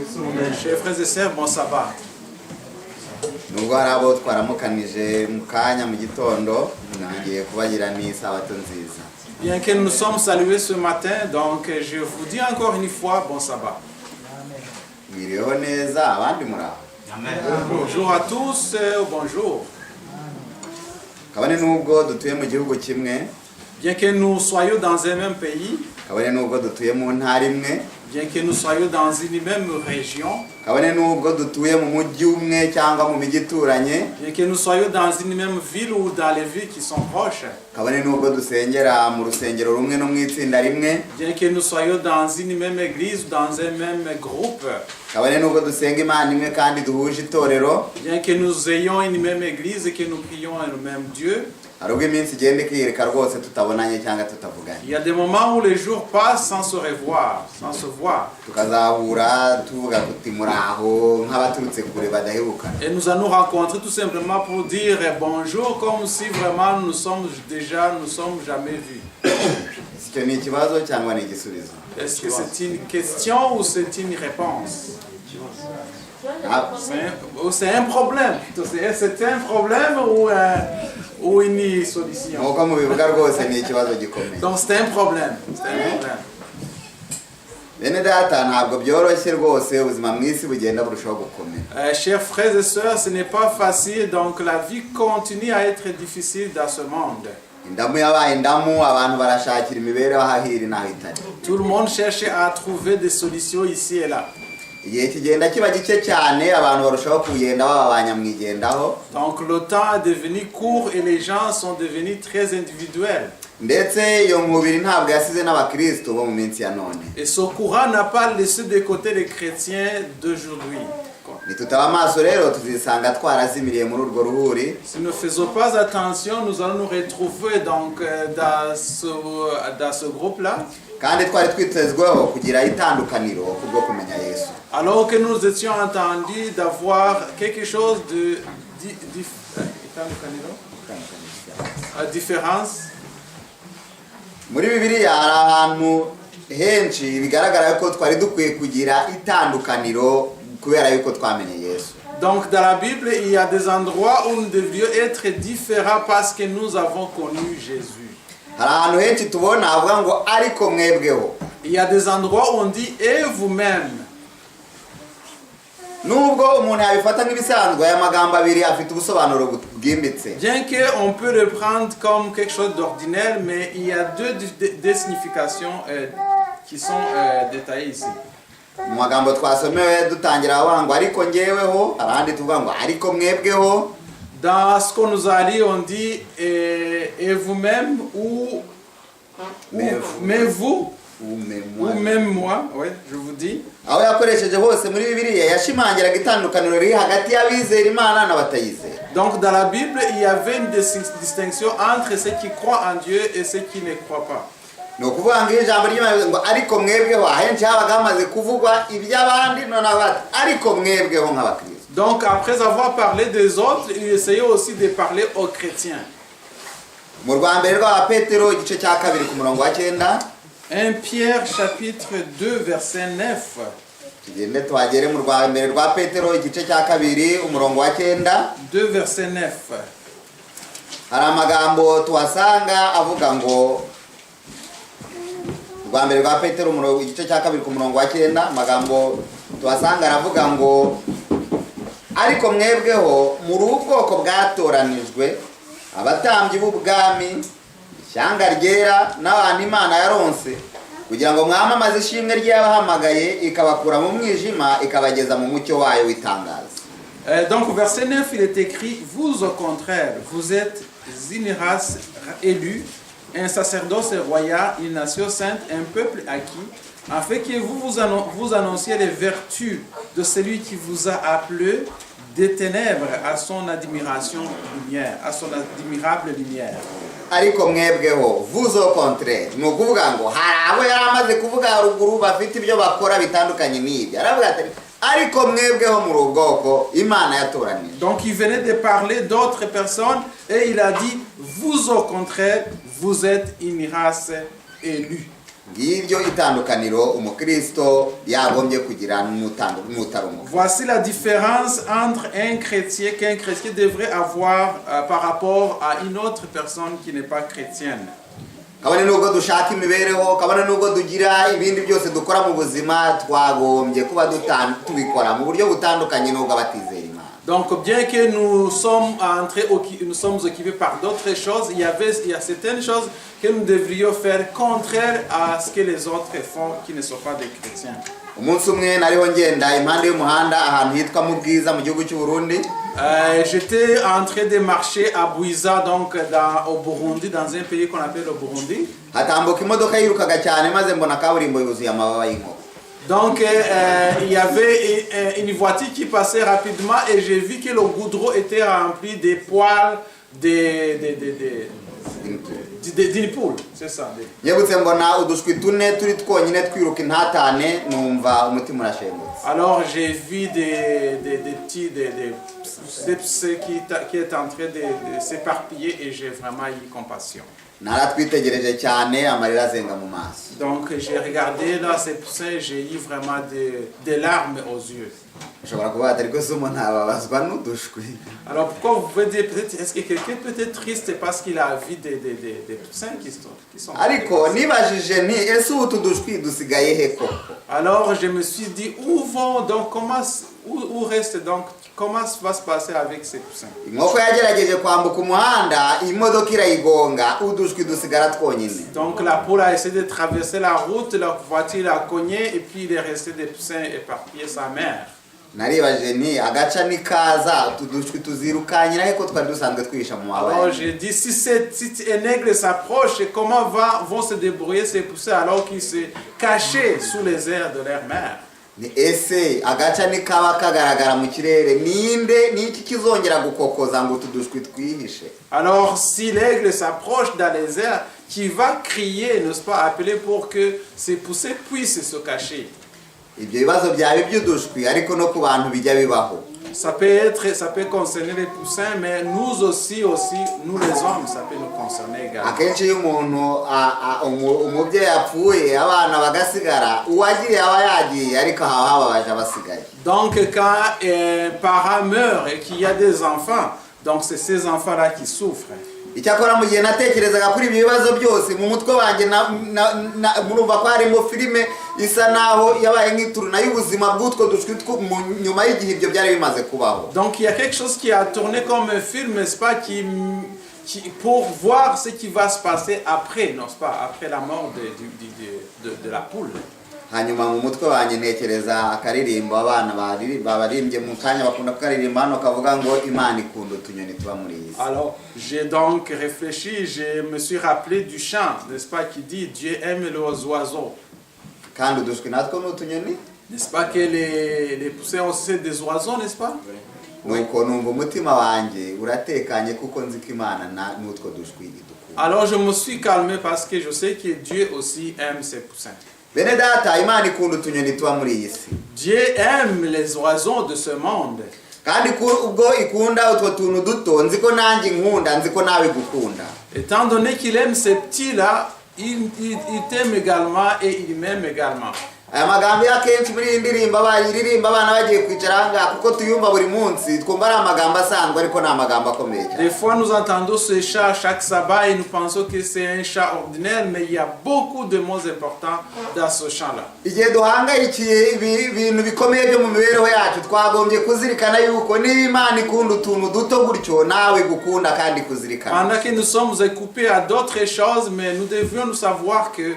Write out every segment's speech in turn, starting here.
Chers frères et sœurs, bon sabbat. Nubwo hari abo twaramukanije mu kanya mu gitondo, nongeye kubagira n'isabato nziza. Bien que nous sommes salués ce matin, donc je vous dis encore une fois bon sabbat. Mwiriweho neza abandi muri aho? Bonjour à tous, bonjour. Kabone nubwo dutuye mu gihugu kimwe, Bien que nous soyons dans un même pays, kabone nubwo dutuye mu ntara imwe, bien que nous soyons dans une même région, kabone nubwo dutuye mu mujyi umwe cyangwa mu mijyi ituranye, bien que nous soyons dans une même ville ou dans les villes qui sont proches, kabone nubwo dusengera mu rusengero rumwe no mu itsinda rimwe, bien que nous soyons dans une même église ou dans un même groupe, kabone nubwo dusenga Imana imwe kandi duhuje itorero, bien que nous ayons une même église et que nous prions le même Dieu, hari ubwo iminsi igenda ikiyereka rwose tutabonanye cyangwa tutavuganye, il y a des moments où les jours passent sans se revoir, sans se voir. Tukazahura tuvuga tuti muraho nk'abaturutse kure badahebukana. Et nous allons nous rencontrer tout simplement pour dire bonjour comme si vraiment nous sommes jamais vus. Icyo ni ikibazo cyangwa ni igisubizo? Est-ce que c'est une question ou c'est une réponse? Ah, C'est un problème. C'est un problème ou une solution? Nk'uko mubivuga rwose ni ikibazo gikomeye. Donc c'est un problème. C'est un problème. Bene data, ntabwo byoroshye rwose, ubuzima mu isi bugenda burushaho gukomera. Chers frères et sœurs, ce n'est pas facile. Donc la vie continue à être difficile dans ce monde. Indamu yabaye indamu, abantu barashakira imibereho aho iri n'aho itari. Tout le monde cherche à trouver des solutions ici et là. Igihe kigenda kiba gike cyane, abantu barushaho kugenda baba ba nyamwigendaho. Donc le temps est devenu court et les gens sont devenus très individuels. Ndetse iyo nkubiri ntabwo yasize n'abakristo bo mu minsi ya none. Et ce courant n'a pas laissé de côté les chrétiens d'aujourd'hui. Nitutaba amaso rero tuzisanga twarazimiriye muri urwo ruhuri. Si nous ne faisons pas attention, nous allons nous retrouver donc dans ce groupe-là, kandi twari twitezweho kugira itandukaniro kubwo kumenya Yesu. Alors que nous étions attendus d'avoir quelque chose de itandukaniro? Différence. Muri Bibiliya hari ahantu henshi bigaragara ko twari dukwiye kugira itandukaniro kubera yuko twamenye Yesu. Donc dans la Bible, il y a des endroits où nous devions être différents parce que nous avons connu Jésus. Hari ahantu henshi tubona havuga ngo ariko mwebweho. Il y a des endroits où on dit et vous-même. Nubwo umuntu yabifata nk'ibisanzwe, aya magambo abiri afite ubusobanuro bwimbitse. Bien qu'on peut le prendre comme quelque chose d'ordinaire, mais il y a deux significations qui sont détaillées ici. Mu magambo twasomewe dutangira bavuga ngo ariko ngeweho, hari ahandi tuvuga ngo ariko mwebweho. Dans ce qu'on nous a dit, on dit et vous-même ou Mais vous. Mais vous ou même ou moi. Même moi, oui, je vous dis. Aho yakoresheje hose muri Bibiliya yashimangiraga itandukaniro riri hagati y'abizera Imana n'abatayizera. Donc dans la Bible, il y avait une distinction entre ceux qui croient en Dieu et ceux qui ne croient pas. Ni ukuvuga ngo iyo ijambo ry'Imana rivuze ngo ariko mwebweho, ahenshi habaga hamaze kuvugwa iby'abandi, noneho bati ariko mwebweho nk'abakristo. Donc après avoir parlé des autres, il essayait aussi de parler aux chrétiens. Mu rwa mbere rwa Petero igice cya kabiri ku murongo wa cyenda. 1 Pierre chapitre 2 verset 9. Tugende tuhagere mu rwa mbere rwa Petero igice cya kabiri umurongo wa cyenda. 2 verset 9. Hari amagambo tuhasanga avuga ngo rwa mbere rwa Petero igice cya kabiri ku murongo wa cyenda, amagambo tuhasanga aravuga ngo ariko mwebweho muri ubwoko bwatoranijwe, abatambyi b'ubwami, ishyanga ryera n'abantu Imana yaronse, kugira ngo mwamamaze ishimwe ry'abahamagaye ikabakura mu mwijima ikabageza mu mucyo wayo w'itangaza. Donc au verset 9, il est écrit, vous au contraire, vous êtes une race élue, un sacerdoce royal, une nation sainte, un peuple acquis, afin que vous annonciez les vertus de celui qui vous a appelé des ténèbres à son admiration lumière, à son admirable lumière. Ariko mwebweho, vous au contraire, ni ukuvuga ngo hari abo yari amaze kuvuga haruguru bafite ibyo bakora bitandukanye n'ibyo, aravuga ati ariko mwebweho muri ubwoko Imana yatoranije. Donc il venait de parler d'autres personnes et il a dit, vous au contraire, vous êtes une race élue. Ngiryo itandukaniro umukristo yagombye kugira n'utari umukristo. Voici la différence entre un chrétien qu'un chrétien devrait avoir par rapport à une autre personne qui n'est pas chrétienne. Kabone nubwo dushaka imibereho, kabone nubwo tugira ibindi byose dukora mu buzima, twagombye kuba tubikora mu buryo butandukanye n'ubwo abatizera Imana. Donc, bien que nous sommes nous sommes occupés par d'autres choses, il y a certaines choses que nous devrions faire contraire à ce que les autres font qui ne sont pas des chrétiens. Umunsi umwe nariho ngenda impande y'umuhanda ahantu hitwa mu Bwiza mu gihugu cy'u Burundi. J'étais en train de marcher à Bwiza, donc au Burundi, dans un pays qu'on appelle le Burundi. Hatambuka imodoka yirukaga cyane maze mbona kaburimbo yuzuye amababa y'inkoko. Donc, il y avait une voiture qui passait rapidement et j'ai vu que le goudron était rempli des poils d'une poule. C'est ça. Nyebutse mbona udushwi tune turi twonyine twiruka intatane numva umutima urashengutse. Alors, j'ai vu des petits, des petits qui est en train de s'éparpiller et j'ai vraiment eu compassion. Naratwitegereje cyane amarira azenga mu maso. Donc, j'ai regardé là ces poussins, j'ai eu vraiment des larmes aux yeux. Ushobora kuvuga ati ariko se umuntu ababazwa n'udushwi? Alors pourquoi vous pouvez dire peut-être, est-ce que quelqu'un peut être triste parce qu'il a vu des poussins qui sont Ariko nibajije nti ese ubu utu dushwi dusigaye he koko? Alors je me suis dit, où vont donc, comment, où reste donc, comment va se passer avec ces poussins? Inkoko yagerageje kwambuka umuhanda imodoka irayigonga udushwi dusigara twonyine. Donc la poule a essayé de traverser la route, la voiture l'a cogné et puis il est resté des poussins éparpillés sa mère. Naribajije nti agaca nikaza utu dushwi tuzirukanyira he ko twari dusanzwe twihisha mu mababa? Alors j'ai dit, si un aigle s'approche, comment vont se débrouiller ces poussins alors qu'ils se cachaient sous les ailes de leur mère? Ni ese agaca nikaba kagaragara mu kirere ninde ni iki kizongera gukokoza ngo utu dushwi twihishe? Alors, si l'aigle s'approche dans les airs, qui va crier, n'est-ce pas, appeler pour que ces poussins puissent se cacher? Ibyo bibazo byaba iby'udushwi ariko no ku bantu bijya bibaho. Ça peut concerner les poussins, mais nous aussi, nous les hommes, ça peut nous concerner également. Akenshi iyo umuntu umubyeyi apfuye abana bagasigara uwagiye aba yagiye ariko haba hababaje abasigaye. Donc, quand un parent meurt et qu'il y a des enfants, donc c'est ces enfants-là qui souffrent. Icyakora mu gihe natekerezaga kuri ibyo bibazo byose mu mutwe wanjye murumva ko harimo filime isa naho yabaye nk'ituruna y'ubuzima bw'utwo dushwi nyuma y'igihe ibyo byari bimaze kubaho. Donc, il y a quelque chose qui a tourné comme un film, n'est-ce pas, pour voir ce qui va se passer après, n'est-ce pas, après la mort de la poule. Hanyuma mu mutwe wanjye ntekereza akaririmbo abana baririmbye mu kanya bakunda kukaririmba hano kavuga ngo Imana ikunda utunyoni tuba muri iyi si. Alors, j'ai donc réfléchi, je me suis rappelé du chant, n'est-ce pas, qui dit Dieu aime les oiseaux. Kandi udushwi natwo ni utunyoni. N'est-ce pas que les poussins aussi, c'est des oiseaux, n'est-ce pas? Nuko numva umutima wanjye uratekanye kuko nzi ko Imana n'utwo dushwi idukunda. Alors, je me suis calmé parce que je sais que Dieu aussi aime ses poussins. Bene data Imana ikunda utunyoni tuba muri iyi si. Dieu aime les oiseaux de ce monde. Kandi ubwo ikunda utwo tuntu duto nzi ko nanjye inkunda nzi ko nawe igukunda. Étant donné qu'il aime ces petits-là, il t'aime également et il m'aime également. Aya magambo yo akenshi muri iyi ndirimbo bayiririmba abana bagiye kwicara aha ngaha kuko tuyumva buri munsi twumva ari amagambo asanzwe ariko ni amagambo akomeye cyane. Des fois, nous entendons ce chant chaque sabbat et nous pensons que c'est un chant ordinaire, mais il y a beaucoup de mots importants dans ce chant-là. Igihe duhangayikiye ibintu bikomeye byo mu mibereho yacu twagombye kuzirikana yuko niba Imana ikunda utuntu duto gutyo nawe igukunda kandi kuzirikana. Pendant que nous sommes occupés à d'autres choses, mais nous devions nous savoir que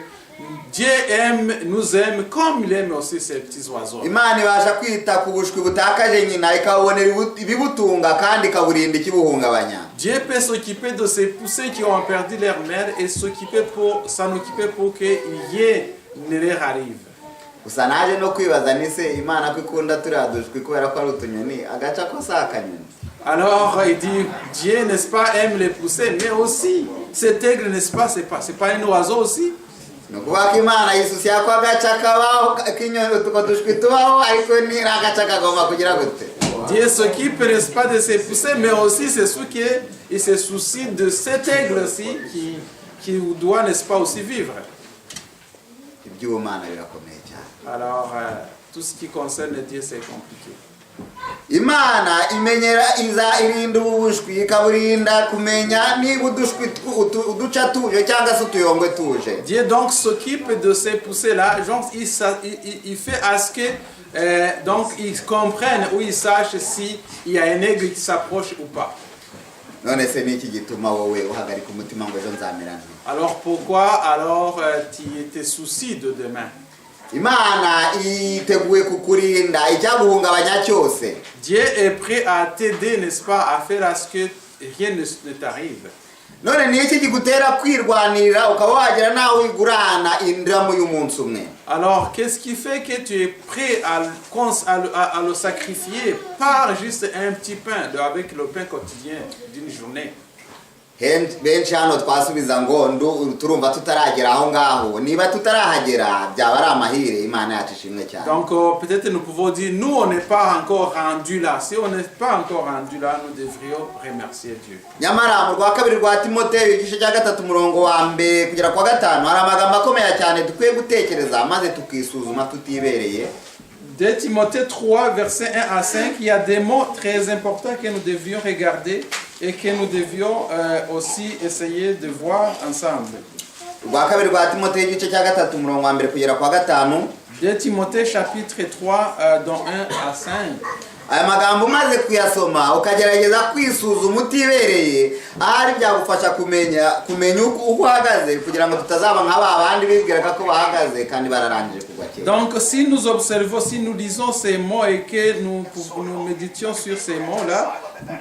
Dieu aime, nous aime comme il aime aussi ces petits oiseaux. Imana ibasha kwita ku bushwi butakaje nyina ikabubonera ibibutunga kandi ikaburinda ikibuhungabanya. Dieu peut s'occuper de ces poussins qui ont perdu leur mère et s'en occuper pour que rien ne leur arrive. Gusa naje no kwibaza ni se Imana ko ikunda turiya dushwi kubera ko ari utunyoni agaca ko si akanyoni? Alors il dit, Dieu, n'est-ce pas, aime les poussins, mais aussi cet aigle, n'est-ce pas, c'est pas un oiseau aussi? Ni ukuvuga ko Imana yisusiya ko agaca kabaho k'inyoni utwo dushwi tubaho ariko ni agaca kagomba kugira gute? Dieu s'occupe, n'est-ce pas, de ces poussins, mais aussi c'est ce qui est, il se soucie de cet aigle aussi qui doit, n'est-ce pas, aussi vivre. Iby'ubumana birakomeye cyane. Alors, tout ce qui concerne Dieu, c'est compliqué. Imana imenyera iza irinda ubu bushwi ikaburinda kumenya niba udushwi uduca tuje cyangwa se utuyongwe tuje. Dieu donc s'occupe de ces poussées-là. Genre, il, sa- il- il- il fait à ce que donc ils comprennent ou ils sachent s'il y a un aigle qui s'approche ou pas. None se ni iki gituma wowe uhagarika umutima ngo ejo nzamera nte? Alors pourquoi alors tu te soucies de demain? Imana yiteguye kukurinda icyaguhungabanya cyose. Dieu est prêt à t'aider, n'est-ce pas, à faire à ce que rien ne t'arrive. None ni iki kigutera kwirwanirira ukaba wagera nawe wigurana indamu y'umunsi umwe? Alors, qu'est-ce qui fait que tu es prêt à, le cons- à le- à- à le sacrifier par juste un petit pain, avec le pain quotidien d'une journée? Benshi hano twasubiza ngo turumva tutaragera aho ngaho. Niba tutarahagera byaba ari amahire. Imana yacu ishimwe cyane. Donc, peut-être nous pouvons dire, nous, on n'est pas encore rendu là. Si on n'est pas encore rendu là, nous devrions remercier Dieu. Nyamara mu rwa kabiri rwa Timoteyo igice cya gatatu umurongo wa mbere kugera kwa gatanu hari amagambo akomeye cyane dukwiye gutekereza maze tukisuzuma tutibereye. 2 Timothée 3, versets 1 à 5, il y a des mots très importants que nous devions regarder et que nous devions aussi essayer de voir ensemble. Rwa kabiri rwa Timoteyo igice cya gatatu umurongo wa mbere kugera kwa gatanu. 2 Timothée chapitre 3, dont 1 à 5. Aya magambo umaze kuyasoma ukagerageza kwisuzuma utibereye ahari byagufasha kumenya uko uhagaze kugira ngo tutazaba nka ba bandi bibwiraga ko bahagaze kandi bararangije kugwa kera. Donc, si nous observons, si nous lisons ces mots et que nous méditions sur ces mots-là,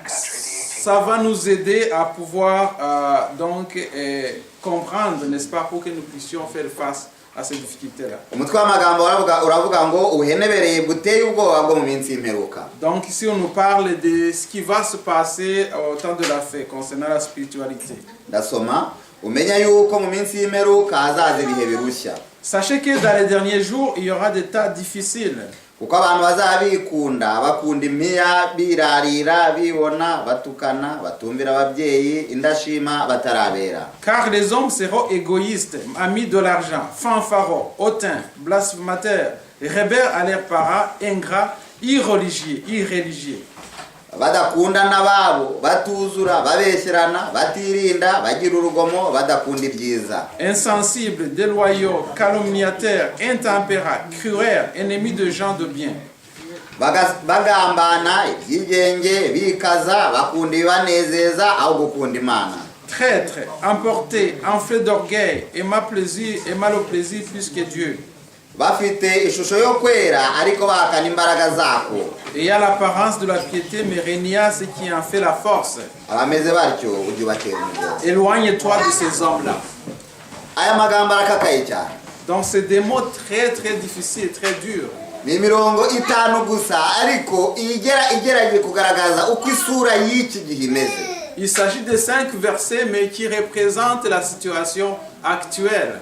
ça va nous aider à pouvoir donc comprendre, n'est-ce pas, pour que nous puissions faire face à ces difficultés-là. Umutwe w'amagambo uravuga ngo ubuhenebereye buteye ubwoba bwo mu minsi y'imperuka. Donc ici, on nous parle de ce qui va se passer au temps de la fin concernant la spiritualité. Ndasoma: umenya yuko mu minsi y'imperuka hazaza ibihe birushya. Sachez que dans les derniers jours, il y aura des temps difficiles. Kuko abantu bazaba bikunda bakunda impiya birarira bibona batukana batumvira ababyeyi indashima batarabera. Car les hommes seront égoïstes, amis de l'argent, fanfarons, hautains, blasphémateurs, rebelles à leurs parents, ingrats, irreligieux, irréligieux. Badakunda n'ababo batuzura babeshyerana batirinda bagira urugomo badakunda ibyiza. Insensibles, déloyaux, calomniateurs, intempérants, cruels, ennemis de gens de bien. Bagambana ibyigenge bikaza bakunda ibibanezeza aho gukunda Imana. Traîtres, emportés, enflés d'orgueil, aimant le plaisir plus que Dieu. Bafite ishusho yo kwera ariko bahakana imbaraga zako. Ayant l'apparence de la piété, mais reniant ce qui en fait la force. Abameze batyo ujye ubatera umugongo. Éloigne-toi de ces hommes-là. Aya magambo arakakaye cyane. Donc c'est des mots très très difficiles, très durs. Ni imirongo itanu gusa ariko igera igerageje kugaragaza uko isura y'iki gihe imeze. Il s'agit de cinq versets, mais qui représentent la situation actuelle.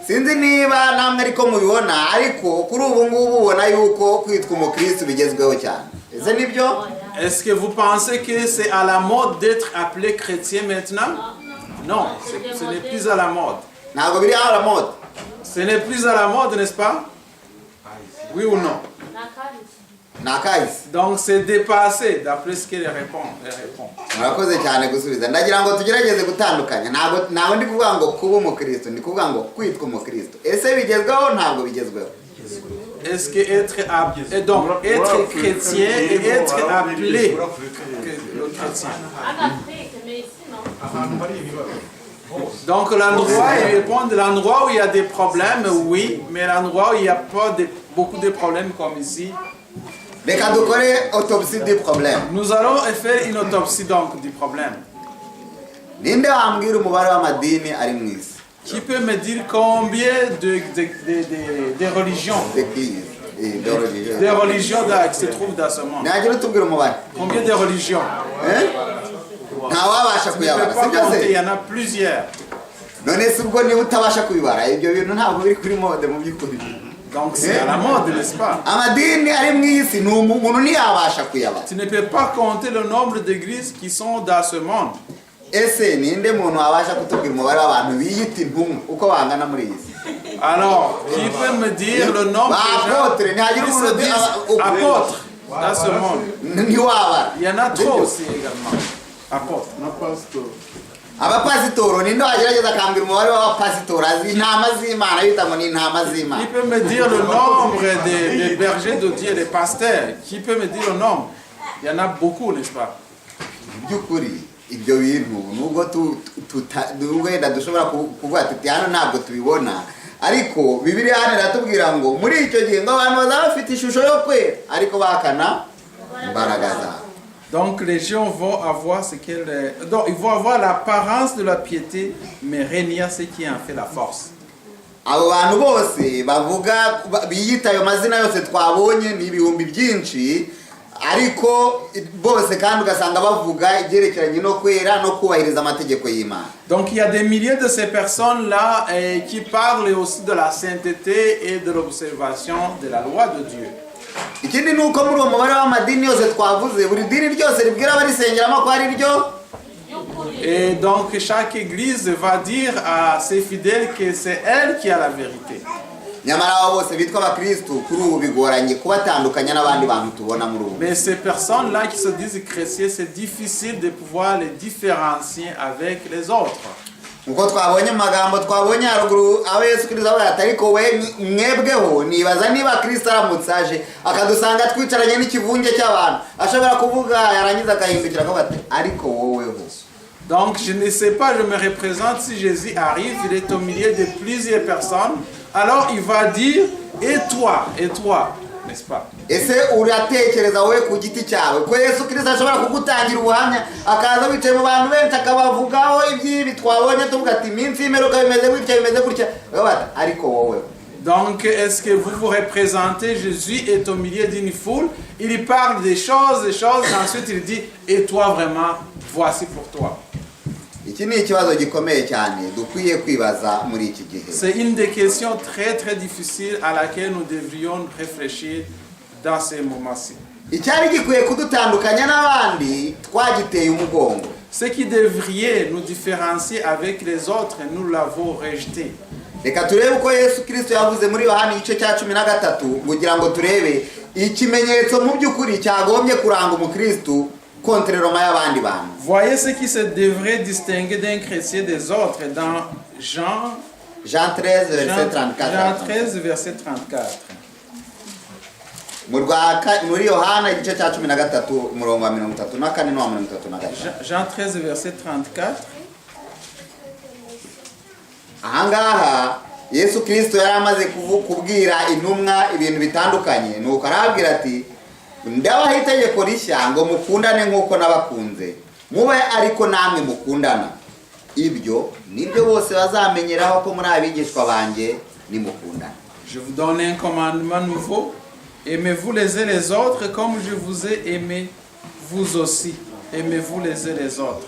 Sinzi niba namwe ariko mubibona ariko kuri ubu ngubu ubona yuko kwitwa umukristo bigezweho cyane. Ese nibyo? Est-ce que vous pensez que c'est à la mode d'être appelé chrétien maintenant? Non, ce n'est plus à la mode. Ntabwo biri à la mode. Ce n'est plus à la mode, n'est-ce pas? Oui ou non? Ni akahise. Donc c'est dépassé, d'après ce qu'elle répond. Elle répond. Murakoze cyane gusubiza. Ndagira ngo tugerageze gutandukanya. Ntabwo ndi kuvuga ngo kuba umukristo, ndi kuvuga ngo kwitwa umukristo. Ese bigezweho? Ntabwo bigezweho? Est-ce que être, et donc être chrétien et être appelé le chrétien? En Afrique, mais ici, non. Donc l'endroit, il répond de l'endroit où il y a des problèmes, oui, mais l'endroit où il n'y a pas beaucoup de problèmes comme ici. Reka dukore autopsie du problème. Nous allons faire une autopsie donc du problème. Ninde wambwira umubare w'amadini ari mu isi? Qui peut me dire combien de religions, D'église de religion. Des religions qui se trouvent dans ce monde? Ntagira utubwira umubare. Combien de religions? Eh? Ntawabasha Tu ne kuyabara peux pas sibyo compter, il se? Y en a plusieurs. None se ubwo niba utabasha kubibara ibyo bintu ntabwo biri kuri mode mu by'ukuri? Donc c'est à la mode, n'est-ce pas? Amadini ari mu isi ni umuntu ntiyabasha kuyabara. Tu ne peux pas compter le nombre d'églises qui sont dans ce monde. Ese ninde muntu wabasha kutubwira umubare w'abantu biyita intumwa uko bangana muri iyi si? Alors, qui peut me dire le nombre Bah, de gens apôtre, qui se disent apôtres dans ce monde? Ntiwabara. Il y en a trop aussi également. Apôtres. Na pastor. Abapasitoro, ninde wagerageza akambwira umubare w'abapasitori azi intama z'Imana bita ngo ni intama Qui z'Imana? peut me dire le nombre des bergers de Dieu, des pasteurs? Qui peut me dire le nombre? Il y en a beaucoup, n'est-ce pas? Mu by'ukuri ibyo bintu nubwo nubwo wenda dushobora kuvuga tuti hano ntabwo tubibona, ariko Bibiliya hano iratubwira ngo muri icyo gihe ngo abantu bazaba bafite ishusho yo kwera ariko bahakana imbaraga zabo. Donc les gens vont avoir ce qu'elle. Donc ils vont avoir l'apparence de la piété, mais renier ce qui en fait la force. Abo bantu bose bavuga biyita ayo mazina yose twabonye ni ibihumbi byinshi, ariko bose kandi ugasanga bavuga ibyerekeranye no kwera no kubahiriza amategeko y'Imana. Donc il y a des milliers de ces personnes-là qui parlent aussi de la sainteté et de l'observation de la loi de Dieu. Ikindi ni uko muri uwo mubare w'amadini yose twavuze, buri dini ryose ribwira abarisengeramo ko ari ryo Et donc chaque église va dire à ses fidèles que c'est elle qui a la vérité. Nyamara abo bose bitwa abakirisitu kuri ubu bigoranye kubatandukanya n'abandi bantu tubona muri ubu. Mais ces personnes-là qui se disent chrétiens, c'est difficile de pouvoir les différencier avec les autres. Nkuko twabonye mu magambo twabonye haruguru aho Yesu Kirisito avuga ati ariko we mwebweho, nibaza niba Kirisito aramutse aje akadusanga twicaranye n'ikivunge cy'abantu ashobora kuvuga yarangiza agahindukira akavuga ati ariko woweho. Donc je ne sais pas, je me représente, si Jésus arrive, il est au milieu de plusieurs personnes, alors il va dire, et toi, n'est-ce pas? Ese uratekereza wowe ku giti cyawe ko Yesu Kirisito ashobora kugutangira ubuhamya akaza wicaye mu bantu benshi akabavugaho iby'ibi twabonye tuvuga ati iminsi y'imperuka bimeze gutya bimeze gutya, bakavuga bati ariko wowe? Donc, est-ce que vous vous représentez, Jésus est au milieu d'une foule, il parle des choses, ensuite il dit, et toi vraiment, voici pour toi. Iki ni ikibazo gikomeye cyane dukwiye kwibaza muri iki gihe. C'est une des questions très très difficiles à laquelle nous devrions réfléchir dans ces moments-ci. Icyari gikwiye kudutandukanya n'abandi twagiteye umugongo. Ce qui devrait nous différencier avec les autres, nous l'avons rejeté. Reka turebe uko Yesu Kirisito yavuze muri Yohani igice cya 13 kugira ngo turebe ikimenyetso mu by'ukuri cyagombye kuranga umukristu contrairement y'abandi bantu. Voyez ce qui se devrait distinguer d'un chrétien des autres dans Jean, Jean 13 verset Jean, 34. Jean 13, verset 34. Mu rwa muri Yohana igice cya 13 umurongo wa 34 n'uwa 35. Jean 13, verset 34. Ahangaha Yesu Kirisito yari amaze kubwira intumwa ibintu bitandukanye, nuko arababwira ati ndabaha itegeko rishya ngo mukundane nk'uko nabakunze mube ariko namwe mukundana, ibyo nibyo bose bazamenyeraho ko muri abigishwa banjye nimukundana. Je vous donne un commandement nouveau. Aimez-vous les uns les autres comme je vous ai aimé, vous aussi. Aimez-vous les uns les autres.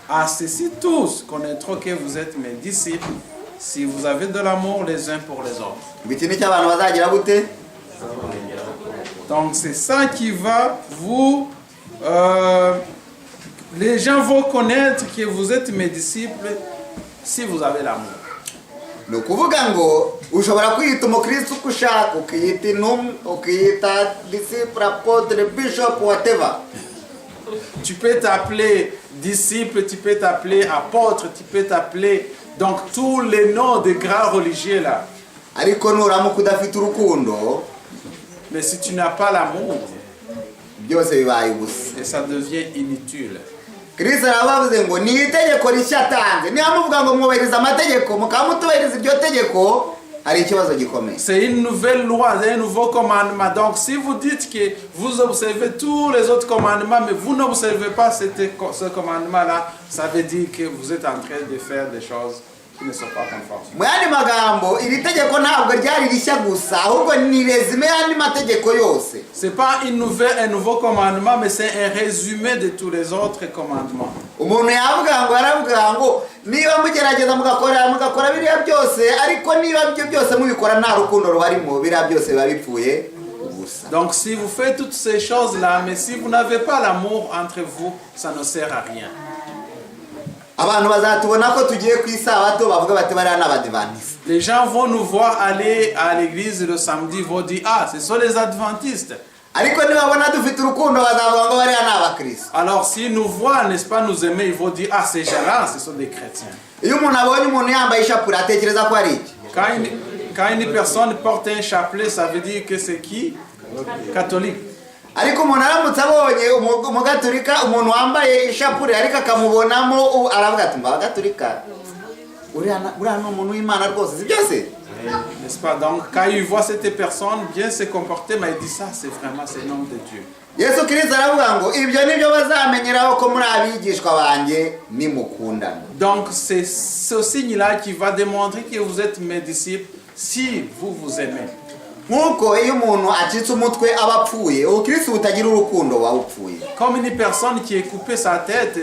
À ceci, tous connaîtront que vous êtes mes disciples si vous avez de l'amour les uns pour les autres. Ngo iki nicyo abantu bazagira gute? Donc c'est ça qui va vous. Les gens vont connaître que vous êtes mes disciples si vous avez l'amour. Ni ukuvuga ngo ushobora kwiyita umukristo uko ushaka, ukiyita intumwa, ukiyita disciple, apôtre, bishop, whatever. Tu peux t'appeler disciple, tu peux t'appeler apôtre, tu peux t'appeler donc tous les noms des grands religieux là. Ariko nuramuka udafite urukundo, Mais si tu n'as pas l'amour, byose bibaye ubusa. Et ça devient inutile. Kristo arabavuze ngo ni itegeko rishya atanze, niba muvuga ngo mwubahiriza amategeko mukaba mutubahiriza iryo tegeko hari ikibazo gikomeye. C'est une nouvelle loi, un nouveau commandement. Donc si vous dites que vous observez tous les autres commandements, mais vous n'observez pas ce commandement-là, ça veut dire que vous êtes en train de faire des choses qui ne sont pas conformes. Mu yandi magambo iri tegeko ntabwo ryari rishya gusa ahubwo ni résumé y'andi mategeko yose. C'est pas un nouveau commandement, mais c'est un résumé de tous les autres commandements. Umuntu yavuga ngo yaravuga ngo niba mugerageza mugakora mugakora biriya byose ariko niba ibyo byose mubikora nta rukundo rubarimo biriya byose biba bipfuye ubusa. Donc si vous faites toutes ces choses-là, mais si vous n'avez pas l'amour entre vous, ça ne sert à rien. Abantu bazatubona ko tugiye ku isabato bavuga bati bariya ni abadivantisite. Les gens vont nous voir aller à l'église le samedi, vont dire: «Ah, ce sont les adventistes.» Ariko nibabona dufite urukundo bazavuga ngo bariya ni abakristo. Alors s'ils nous voient, n'est-ce pas, nous aimer, ils vont dire: «Ah, ces gens-là, ce sont des chrétiens.» Iyo umuntu abonye umuntu yambaye ishapure atekereza ko ari iki? Quand une personne porte un chapelet, ça veut dire que c'est qui? Catholique. Ariko umuntu aramutse abonye umu- umugaturika umuntu wambaye ishapure ariko akamubonamo u- aravuga ati mba abagatulika uriya na- uriya ni umuntu w'Imana rwose si byose. N'est-ce pas? Donc, quand il voit cette personne bien se comporter, mais il dit ça, c'est vraiment, c'est un homme de Dieu. Yesu Kirisito aravuga ngo ibyo nibyo bazamenyeraho ko muri abigishwa banjye nimukundana. Donc, c'est ce signe-là qui va démontrer que vous êtes mes disciples si vous vous aimez. Nk'uko iyo umuntu acitse umutwe aba apfuye ubukirisitu butagira urukundo buba bupfuye. Comme une personne qui est coupée sa tête,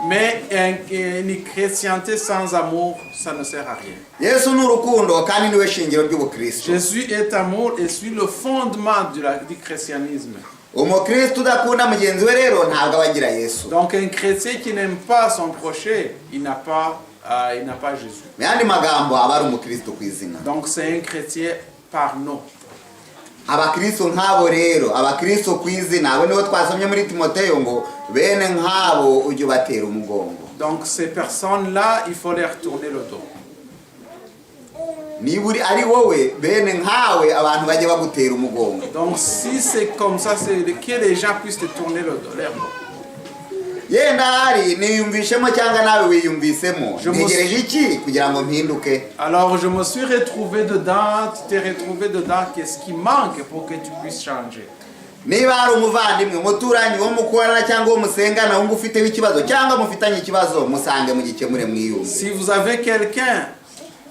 mais une chrétienté sans amour, ça ne sert à rien. Yesu ni urukundo kandi niwe shingiro ry'ubukristo. Jésus est amour et suit le fondement du christianisme. Umukristo udakunda mugenzi we rero ntabwo aba agira Yesu. Donc un chrétien qui n'aime pas son prochain, il n'a pas Jésus. Mu yandi magambo aba ari umukristo ku izina. Donc c'est un chrétien par nom. Abakristo nk'abo rero abakristo ku izina abo nibo twasomye muri Timoteyo ngo bene nk'abo ujye ubatera umugongo. Donc ces personnes-là, il faut leur tourner le dos. Niba uri ari wowe bene nkawe abantu bajye bagutera umugongo. Donc si c'est comme ça, c'est que les gens puissent te tourner le dos, leur dos. Yenda hari niyumvishemo cyangwa nawe wiyumvisemo ntegereje iki kugira ngo mpinduke? Alors je me suis retrouvé dedans, tu t'es retrouvé dedans, qu'est-ce qui manque pour que tu puisses changer? Niba hari umuvandimwe umuturanyi wo mukorana cyangwa uwo musengana wumva ufiteho ikibazo cyangwa mufitanye ikibazo musange mugikemure mwiyumve. Si vous avez quelqu'un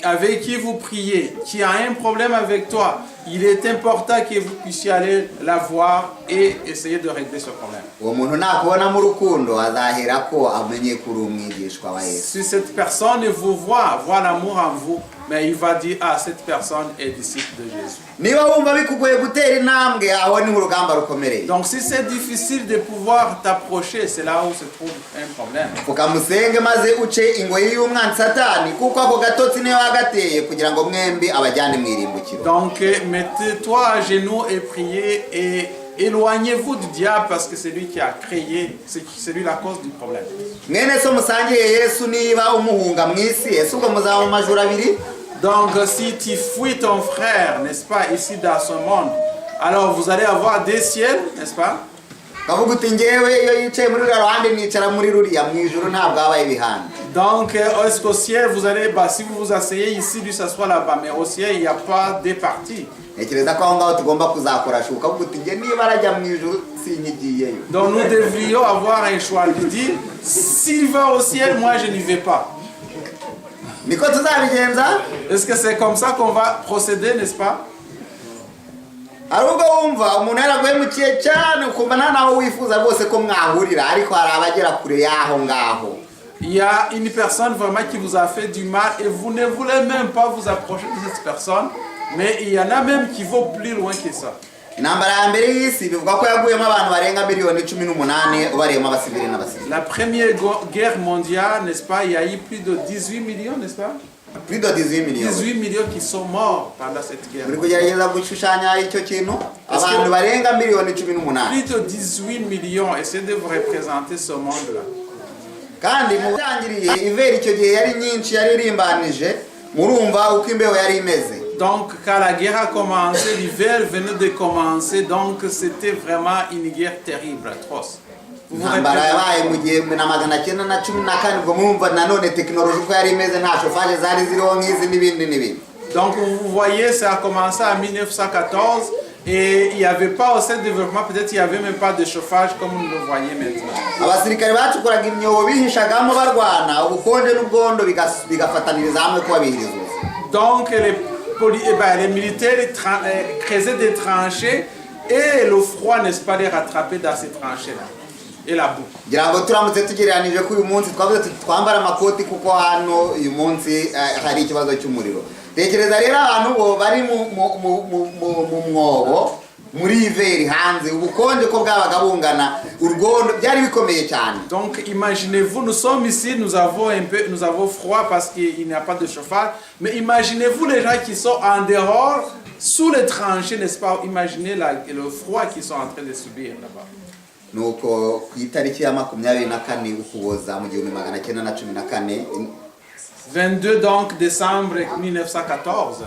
avec qui vous priez, qui a un problème avec toi, il est important que vous puissiez aller la voir et essayer de régler ce problème. Uwo muntu nakubonamo urukundo azahera ko amenye ko uri umwigishwa wa Yesu. Si cette personne vous voit, voit l'amour en vous, mais il va dire: «Ah, cette personne est disciple de Jésus.» Niba wumva bikugoye gutera intambwe aho niho urugamba rukomereye. Donc si c'est difficile de pouvoir t'approcher, c'est là où se trouve un problème. Pfukamusenge maze uce ingoyi y'umwanzi Satani kuko ako gatotsi niyo wagateye kugira ngo mwembi abajyane mu irimbukiro. Donc mettez-toi à genoux et priez et éloignez-vous du diable parce que c'est lui qui a créé, c'est lui la cause du problème. Mwene so musangiye Yesu niba umuhunga mu isi ese ubwo muzaba mu majuru abiri? Donc si tu fuis ton frère, n'est-ce pas, ici dans ce monde, alors vous allez avoir des ciels, n'est-ce pas? Ukavuga uti ngewe iyo yicaye muri ruriya ruhande nicara muri ruriya mu ijuru ntabwo habaye ibihande. Donc est-ce qu'au ciel, vous allez, bah, si vous vous asseyez ici, lui s'assoit là-bas, mais au ciel, il n'y a pas des parties. Ntekereza ko aho ngaho tugomba kuzakora choix ukavuga uti nge niba arajya mu ijuru sinkigiyeyo. Donc nous devrions avoir un choix, lui dire: «S'il va au ciel, moi je n'y vais pas.» Niko tuzabigenza. Est-ce que c'est comme ça qu'on va procéder, n'est-ce pas? Hari ubwo wumva umuntu yaraguhemukiye cyane ukumva nta naho wifuza rwose ko mwahurira ariko hari abagera kure y'aho ngaho. Il y a une personne vraiment qui vous a fait du mal et vous ne voulez même pas vous approcher de cette personne, mais il y en a même qui vont plus loin que ça. Intambara ya mbere y'isi bivugwa ko yaguyemo abantu barenga miliyoni 18 ubariyemo abasivili n'abasivili. La première guerre mondiale, n'est-ce pas, il y a eu plus de 18 millions, n'est-ce pas? Plus de 18 millions. 18 millions qui sont morts pendant cette guerre. Muri kugerageza gushushanya icyo kintu abantu barenga miliyoni 18. Plus de 18 millions, essayez de vous représenter ce monde-là. Kandi mu bitangiriye hiver icyo gihe yari nyinshi yari irimbanije murumva uko imbeho yari imeze. Donc, quand la guerre a commencé, l'hiver venait de commencer, donc c'était vraiment une guerre terrible, atroce. Vous vous Intambara yabaye représentez. Mu 1914 ubwo murumva nanone tekinoloji uko yari imeze nta chauffage zari ziriho nk'izi n'ibindi n'ibindi. Donc, vous voyez, ça a commencé en 1914 et il n'y avait pas aussi de développement, peut-être il n'y avait même pas de chauffage comme nous le voyons maintenant. Abasirikare bacukuraga imyobo bihishagamo barwana ubukonje n'ubwondo bigas- bigafataniriza hamwe kubabihiriza ubuzima. Donc, eh ben, les militaires creusaient des tranchées et le froid, n'est-ce pas, les rattrapait dans ces tranchées-là. Et la boue. Ngira ngo turamutse tugereranije ko uyu munsi twavuze tuti twambara amakoti kuko hano uyu munsi eh, hari ikibazo cy'umuriro tekereza rero abantu bo bari mu, mu, mu, mu, mu, mu mwobo Muri hiver hanze ubukonje ko bwabaga bungana urwondo byari bikomeye cyane. Donc imaginez-vous, nous sommes ici, nous avons un peu, nous avons froid parce qu'il n'y a pas de chauffage. Mais imaginez-vous les gens qui sont en dehors, sous les tranchées, n'est-ce pas? Imaginez le froid qu'ils sont en train de subir là-bas. Nuko ku itariki ya 24 Ukuboza mu 1914, 22 donc décembre 1914.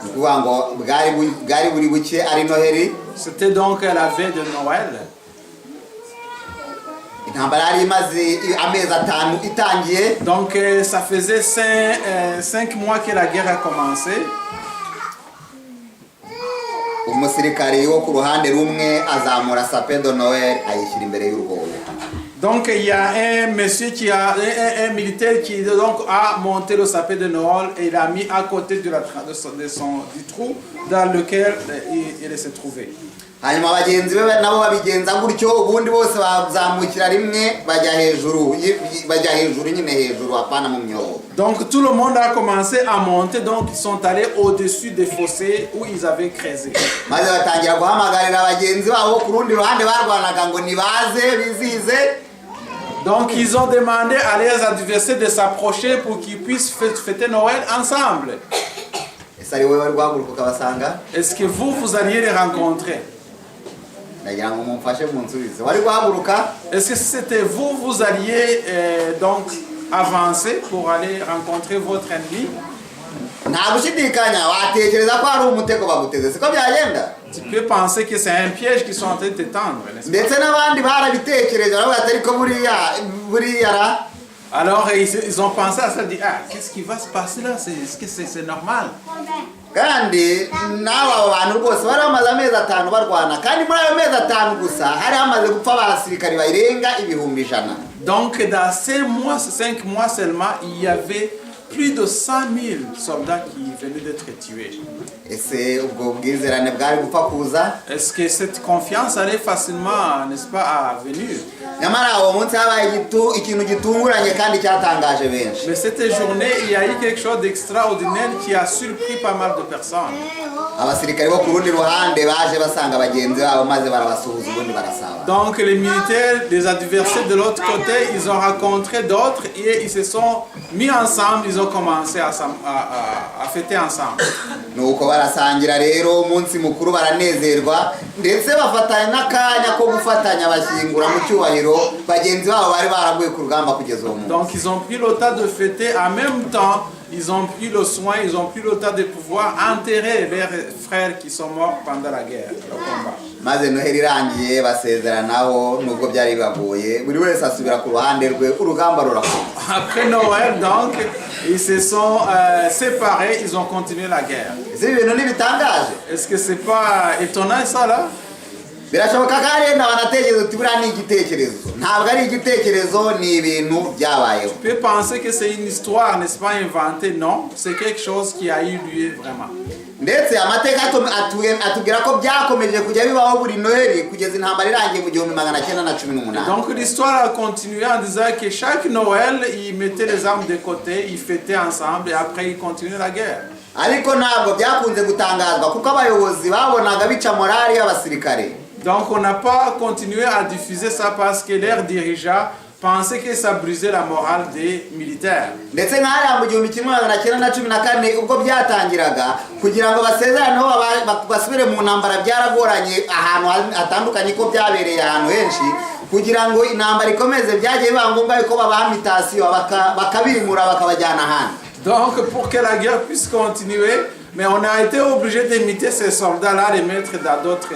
Ni ukuvuga ngo bwari buri buke ari Noheli. C'était donc à la veille de Noël. Intambara yari imaze amezi 5 itangiye. Donc ça faisait 5 mois que la guerre a commencé. Umusirikari wo ku ruhande rumwe azamura sapin de Noël ayishyira imbere y'urwobo. Donc il y a un monsieur qui a un militaire qui donc a monté le sapin de Noël et il a mis à côté de la, tra- de son, de son- du trou dans lequel il s'est trouvé. Hanyuma bagenzi be nabo babigenza gutyo ubundi bose bazamukira rimwe bajya hejuru bajya hejuru nyine hejuru apana mu myobo. Donc tout le monde a commencé à monter, donc ils sont allés au-dessus des fossés où ils avaient creusé. Maze batangira guhamagarira bagenzi babo bo ku rundi ruhande barwanaga ngo nibaze bizihize. Donc ils ont demandé à leurs adversaires de s'approcher pour qu'ils puissent fêter Noël ensemble. Ese ari wowe wari guhaguruka ukabasanga? Est-ce que vous, vous alliez les rencontrer? Ndagira ngo mumfashe munsubize wari guhaguruka? Est-ce que si c'était vous, vous alliez donc avancer pour aller rencontrer votre ennemi? Nta gushidikanya watekereza ko hari umutego baguteze siko byagenda. Tu peux penser que c'est un piège qu'ils sont en train de te tendre, n'est-ce pas? Ndetse n'abandi barabitekereje baravuga ati ariko buriya buriya ra. Alors ils ont pensé à ça, dit, ah, qu'est-ce qui va se passer là? Est-ce que c'est normal? Kandi nawe abo bantu rwose bari bamaze amezi 5 barwana kandi muri ayo mezi 5 gusa hari hamaze gupfa abasirikari barenga 100.000. Donc dans ces mois, 5 mois seulement, il y avait plus de 100 000 soldats qui venaient d'être tués. Ese ubwo bwizerane bwari gupfa kuza? Est-ce que cette confiance allait facilement, n'est-ce pas, à venir? Nyamara uwo munsi habaye ikintu gitunguranye kandi cyatangaje benshi. Mais cette journée, il y a eu quelque chose d'extraordinaire qui a surpris pas mal de personnes. Abasirikari bo ku rundi ruhande baje basanga bagenzi babo maze barabasuhuza ubundi barasaba. Donc les militaires des adversaires de l'autre côté, ils ont rencontré d'autres et ils se sont mis ensemble, ils ont commencé à fêter ensemble. Nuko barasangira rero umunsi mukuru baranezerwa ndetse bafatanya n'akanya ko gufatanya bashyingura mu cyubahiro bagenzi babo bari baraguye ku rugamba kugeza uwo munsi. Donc ils ont pris le temps de fêter en même temps, ils ont pris le soin, ils ont pris le temps de pouvoir enterrer leurs frères qui sont morts pendant la guerre, le combat. Maze Noheli irangiye basezeranaho nubwo byari bibagoye buri wese asubira ku ruhande rwe urugamba rurakomeza. Après Noël, donc, ils se sont séparés, ils ont continué la guerre. Ese ibi bintu ntibitangaje? Est-ce que c'est pas étonnant, ça, là? Birashoboka ko hari wenda banatekereza uti buriya ni igitekerezo ntabwo ari igitekerezo ni ibintu byabayeho. Tu peux penser que c'est une histoire, n'est-ce pas, inventée? Non, c'est quelque chose qui a eu lieu vraiment. Ndetse amateka atubwira ko byakomeje kujya bibaho buri Noheli kugeza intambara irangiye mu 1918. Donc l'histoire a continué en disant que chaque Noël, ils mettaient les armes de côté, ils fêtaient ensemble et après ils continuaient la guerre. Ariko ntabwo byakunze gutangazwa kuko abayobozi babonaga bica morale y'abasirikare. Donc on n'a pas continué à diffuser ça parce que leurs dirigeants pensaient que ça brisait la morale des militaires. Ndetse nk'ahariya mu 1914 ubwo byatangiraga kugira ngo basezeraneho basubire mu ntambara byaragoranye ahantu hatandukanye ko byabereye ahantu henshi kugira ngo intambara ikomeze byagiye biba ngombwa yuko babaha mutation bakabimura bakabajyana ahandi. Donc pour que la guerre puisse continuer, mais on a été obligé de muter ces soldats-là, les mettre dans d'autres,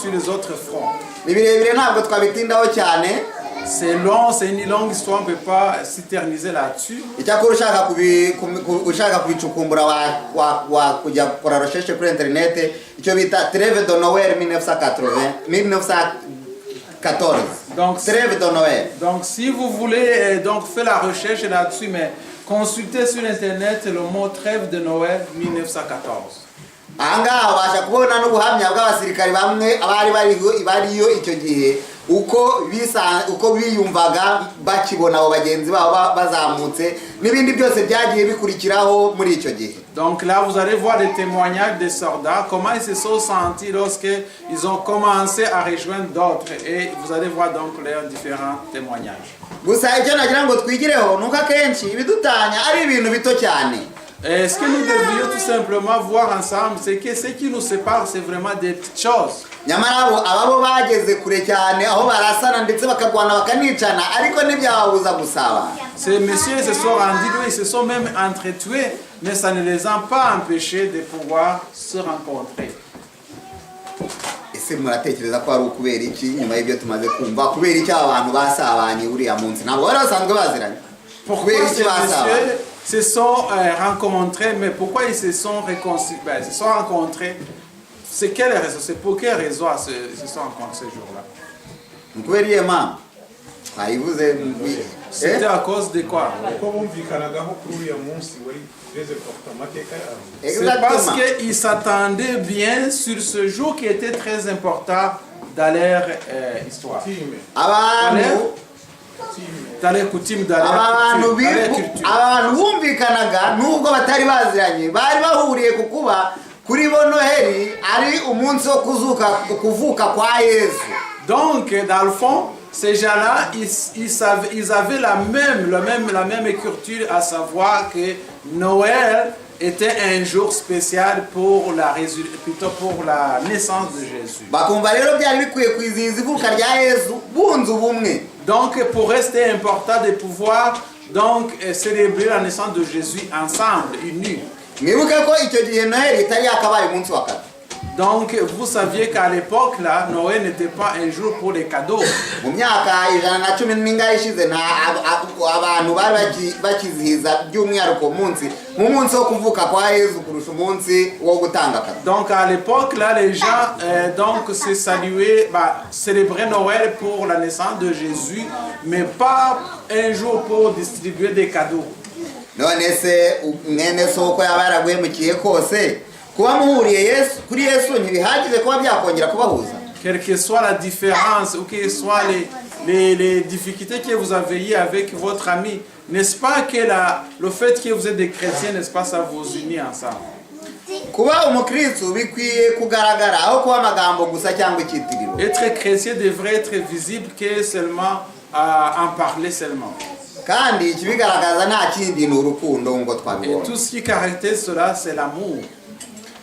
sur les autres fronts. Ni birebire ntabwo twabitindaho cyane. C'est long, c'est une longue histoire, on ne peut pas s'éterniser là-dessus. Icyakora ushaka ushaka kubicukumbura kujya gukora recherche kuri internet icyo bita trêve de Noël 1980 1914. Donc, Trêve de Noël. Donc si vous voulez donc faire la recherche là-dessus, mais consultez sur internet le mot trêve de Noël 1914. Ahangaha ubasha kubona n'ubuhamya bw'abasirikari bamwe abari bariho bariyo icyo gihe uko uko biyumvaga bakibona abo bagenzi babo bazamutse N'ibindi byose byagiye bikurikiraho muri icyo gihe. Donc là, vous allez voir des témoignages des soldats, comment ils se sont sentis lorsqu'ils ont commencé à rejoindre d'autres. Et vous allez voir donc leurs différents témoignages. Gusa icyo nagira ngo twigireho ni uko akenshi ibidutanya ari ibintu bito cyane. Et ce que nous devrions tout simplement voir ensemble, c'est que ce qui nous sépare, c'est vraiment des petites choses. Nyamara abo ababo bageze kure cyane aho barasana ndetse bakarwana bakanicana ariko ntibyababuza gusabana. Ces messieurs se sont rendus loin, ils se sont même entretués, mais ça ne les a pas empêchés de pouvoir se rencontrer. Ese muratekereza ko ari ukubera iki nyuma y'ibyo tumaze kumva kubera iki aba bantu basabanye uriya munsi ntabwo bari basanzwe baziranye? Pourquoi Kubera iki ces basabanye? Messieurs se sont rencontrés, mais pourquoi ils se sont réconciliés, ben, ils se sont rencontrés? C'est quelle raison? C'est pour quelle raison ils se sont rencontrés ce jour-là? Ni ukubera iyihe mpamvu twayivuze? C'était à cause de quoi? Kuko bumvikanagaho kuri uriya munsi wari très important amateka yabo. C'est parce Exactement. Qu'ils s'attendaient bien sur ce jour qui était très important dans leur histoire. Time. Abantu time. Dans les coutumes, dans leur abantu culture. Dans leur bibu- culture. Abantu bumvikanaga nubwo batari baziranye bari bahuriye ku kuba kuri bo Noheli ari umunsi wo kuzuka kuvuka kwa Yesu. Donc, dans le fond, ces gens-là, ils avaient la même culture, à savoir que Noël était un jour spécial plutôt pour la naissance de Jésus. Bakumva rero byari bikwiye kwizihiza ivuka rya Yesu bunze ubumwe. Donc, pour rester important de pouvoir donc célébrer la naissance de Jésus ensemble, unis. Mwibuke ko icyo gihe Noheli itari yakabaye umunsi wa cadeau. Donc, vous saviez qu'à l'époque, là, Noël n'était pas un jour pour les cadeaux. Mu myaka ijana na cumi n'ingahe ishize nta ab- ab- abantu bari baki- bakizihiza by'umwihariko umunsi nk'umunsi wo kuvuka kwa Yesu kurusha umunsi wo gutanga cadeau. Donc à l'époque, là, les gens donc, se saluaient, bah, célébraient Noël pour la naissance de Jésus, mais pas un jour pour distribuer des cadeaux. None se mwene so uko yaba yaraguhemukiye kose kuba muhuriye Yesu kuri Yesu ntibihagije kuba byakongera kubahuza? Quelle que soit la différence ou quelles que soient les difficultés que vous avez eues avec votre ami, n'est-ce pas que le fait que vous êtes des chrétiens, n'est-ce pas, ça vous unit ensemble? Kuba umukristu bikwiye kugaragara aho kuba amagambo gusa cyangwa icyitiriro. Être chrétien devrait être visible que seulement en parler seulement. Kandi ikibigaragaza nta kindi ni urukundo nk'uko Et twabibonye. tout ce qui caractérise cela, c'est l'amour.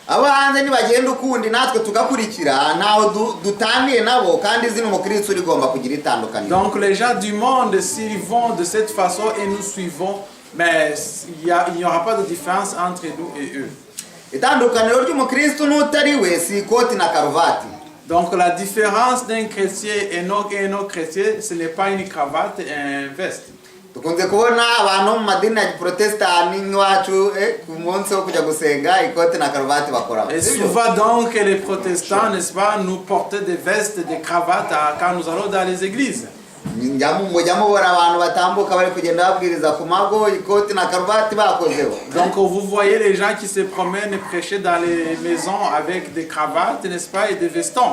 Abo hanze nibagenda ukundi natwe tugakurikira ntaho du- dutaniye nabo kandi izina umukristu rigomba kugira itandukaniro. Donc les gens du monde, s'ils vont de cette façon et nous suivons, mais il n'y aura pas de différence entre nous et eux. Itandukaniro ry'umukristu n'utari we si ikoti na karuvati. Donc la différence d'un chrétien et non chrétien, ce n'est pas une cravate et un veste. Dukunze kubona abantu mu madini ya giprotestani nk'iwacu eh, ku munsi wo kujya gusenga ikoti na karuvati bakora. Et souvent donc les protestants, n'est-ce pas, nous portaient des vestes, des cravates quand nous allons dans les églises. Njya mu- mujya mubona abantu batambuka bari kugenda babwiriza ku mago ikoti na karuvati bakozeho. Donc vous voyez les gens qui se promènent et prêcher dans les maisons avec des cravates, n'est-ce pas, et des vestons.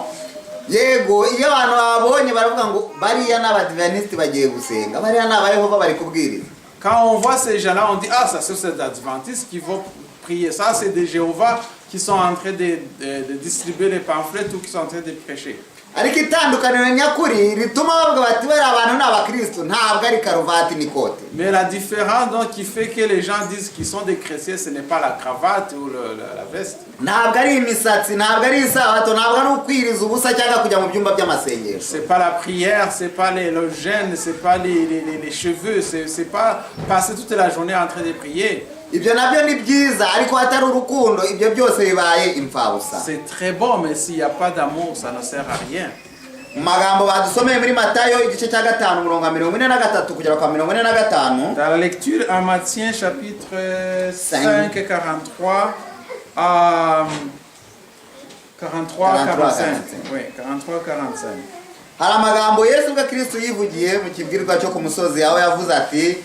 Yego iyo abantu babonye baravuga ngo bariya ni abadivanisiti bagiye gusenga bariya ni abayehova bari kubwiriza. Quand on voit ces gens-là, on dit: Ah, ça c'est des adventistes qui vont prier. Ça, c'est des Jéhovah qui sont en train de distribuer les pamphlets ou qui sont en train de prêcher. Ariko itandukaniro nyakuri rituma bavuga bati bariya abantu ni abakristo ntabwo ari karuvati n'ikote. Mais la différence donc, qui fait que les gens disent qu'ils sont des chrétiens, ce n'est pas la cravate ou la veste. Ntabwo ari imisatsi ntabwo ari isabato ntabwo ari ukwiriza ubusa cyangwa kujya mu byumba by'amasengesho. C'est pas la prière, c'est pas le jeûne, c'est pas les cheveux, c'est pas passer toute la journée en train de prier. Ibyo nabyo ni byiza ariko hatari urukundo ibyo byose bibaye imfabusa. C'est très bon, mais s'il n'y a pas d'amour, ça ne sert à rien. Mu magambo badusomeye muri Matayo igice cya gatanu umurongo wa mirongo ine na gatatu kugera kwa mirongo ine na gatanu. Dans la lecture en Matthieu chapitre 5, 43 à 43, 43, 45. 45. Oui, 43, 45. Hari amagambo Yesu ubwe Kristo yivugiye mu kibwirwa cyo ku musozi aho yavuze ati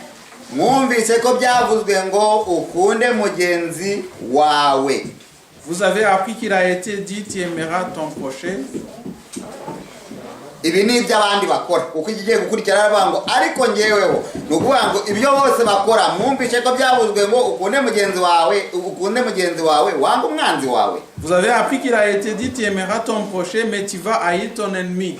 mwumvise ko byavuzwe ngo ukunde mugenzi wawe. Vous avez appris qu'il a été dit: tu aimeras ton prochain. Ibi ni ibyo abandi bakora, kuko ikigiye gukurikira aravuga ngo ariko ngeweho. Ni ukuvuga ngo ibyo bose bakora, mwumvishe ko byavuzwe ngo ukunde mugenzi wawe, ukunde mugenzi wawe, wange umwanzi wawe. Vous avez appris qu'il a été dit, tu aimeras ton prochain, mais tu vas haïr ton ennemi.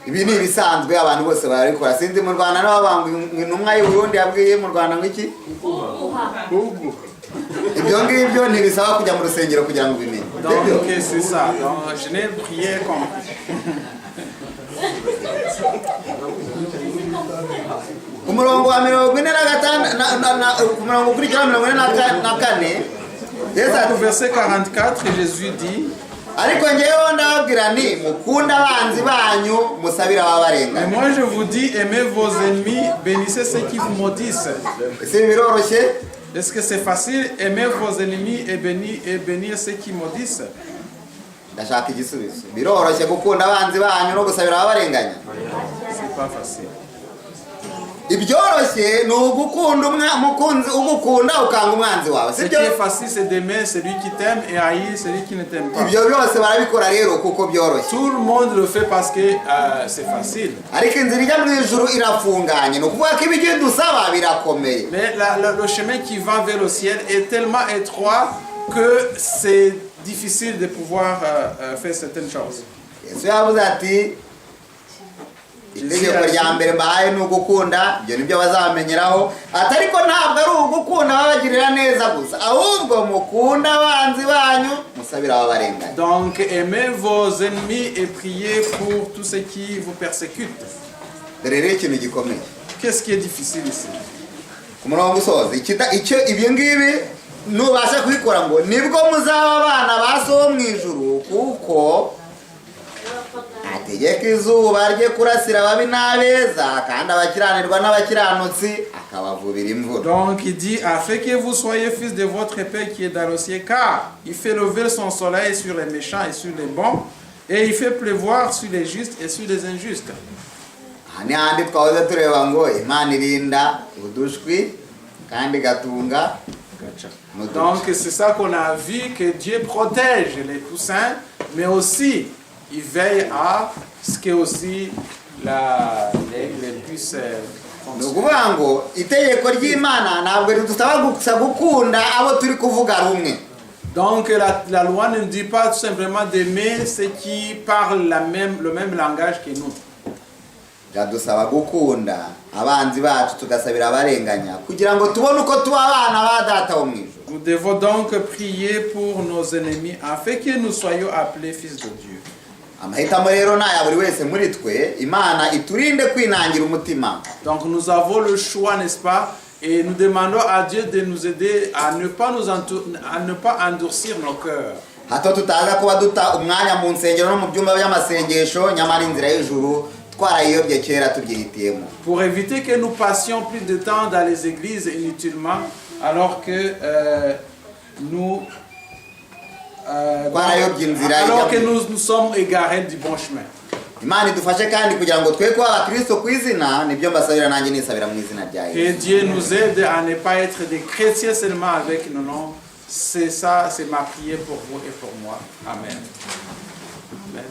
Ibi ni ibisanzwe, abantu bose barabikora. Sinzi mu Rwanda nabo bavuga ngo intumwa y'u Burundi yabwiye mu Rwanda ngo iki? Ibyo ngibyo ntibisaba kujya mu rusengero kugira ngo ubimenye. Donc, Sibyo? Ok, c'est ça. Donc, je n'ai rien compris. Ku murongo wa 45 ku murongo ukurikira, 44, Yesu Donc, ati au verset 44, Jésus dit, ariko ngeweho ndababwira nti mukunde abanzi banyu, musabire ababarenganya. Mais moi je vous dis, aimez vos ennemis, bénissez ceux qui vous maudissent. Ese ibi biroroshye? Est-ce que c'est facile, aimer vos ennemis et bénir ceux qui maudissent? Ndashaka igisubizo. Biroroshye gukunda abanzi banyu no gusabira ababarenganya? C'est pas facile. Ibyoroshye ni ugukunda umukunzi ugukunda, ukanga umwanzi wawe. Ce Sibyo? qui est facile, c'est d'aimer celui qui t'aime et haïr celui qui ne t'aime pas. Ibyo byose barabikora rero kuko byoroshye. Tout le monde le fait parce que c'est facile. Ariko inzira ijya mu ijuru irafunganye, ni ukuvuga ko ibyo dusaba birakomeye. Mais le chemin qui va vers le ciel est tellement étroit que c'est difficile de pouvoir faire certaines choses. Yesu yavuze ati itegeko rya mbere mbahaye ni ugukunda, ibyo nibyo bazamenyeraho. Ati ariko ntabwo ari ugukunda babagirira neza gusa, ahubwo mukunda abanzi banyu, musabira ababarenganya. Donc, aimez vos ennemis et priez pour tous ceux qui vous persécutent. Dore rero ikintu gikomeye. Qu'est-ce qui est difficile ici? Ku murongo usoza icyo ibyo ngibi nubasha kubikora, ngo nibwo muzaba abana ba So wo mu ijuru, kuko ategeka izuba rye kurasira ababi n'abeza, kandi abakiranirwa n'abakiranutsi akabavubira imvura. Donc, il dit, afin que vous soyez fils de votre Père qui est dans le ciel, car il fait lever son soleil sur les méchants et sur les bons, et il fait pleuvoir sur les justes et sur les injustes. Aha ni handi twahoze tureba ngo Imana irinda udushwi kandi igatunga n'udushwi. Donc, c'est ça qu'on a vu, que Dieu protège les poussins, mais aussi, il veille à ce que aussi l'aigle puisse Ni fonctionner. ukuvuga ngo itegeko ry'Imana ntabwo ridusaba gusa gukunda abo turi kuvuga rumwe. Donc, la loi ne nous dit pas tout simplement d'aimer ceux qui parlent le même langage que nous. Biradusaba gukunda abanzi bacu, tugasabira abarenganya, kugira ngo tubone uko tuba abana ba Data wo mu ijuru. Nous devons donc prier pour nos ennemis afin que nous soyons appelés fils de Dieu. Amahitamo rero ni aya buri wese muri twe. Imana iturinde kwinangira umutima. Donc nous avons le choix, n'est-ce pas? Et nous demandons à Dieu de nous aider à ne pas endurcir nos cœurs. Hato tutaza kuba duta umwanya mu nsengero no mu byumba by'amasengesho, nyamara inzira y'ijuru twarayiyobye kera tubyihitiyemo. Pour éviter que nous passions plus de temps dans les églises inutilement, alors que nous Twarayobye inzira alors que ijya mu- nous nous sommes égarés du bon chemin. Imana idufashe kandi kugira ngo twe kuba abakristo ku izina. Nibyo mbasabira nanjye nisabira mu izina rya Que Yesu. Dieu nous aide à ne pas être des chrétiens seulement avec nos noms. C'est ça, c'est ma prière pour vous et pour moi. Amen. Amen.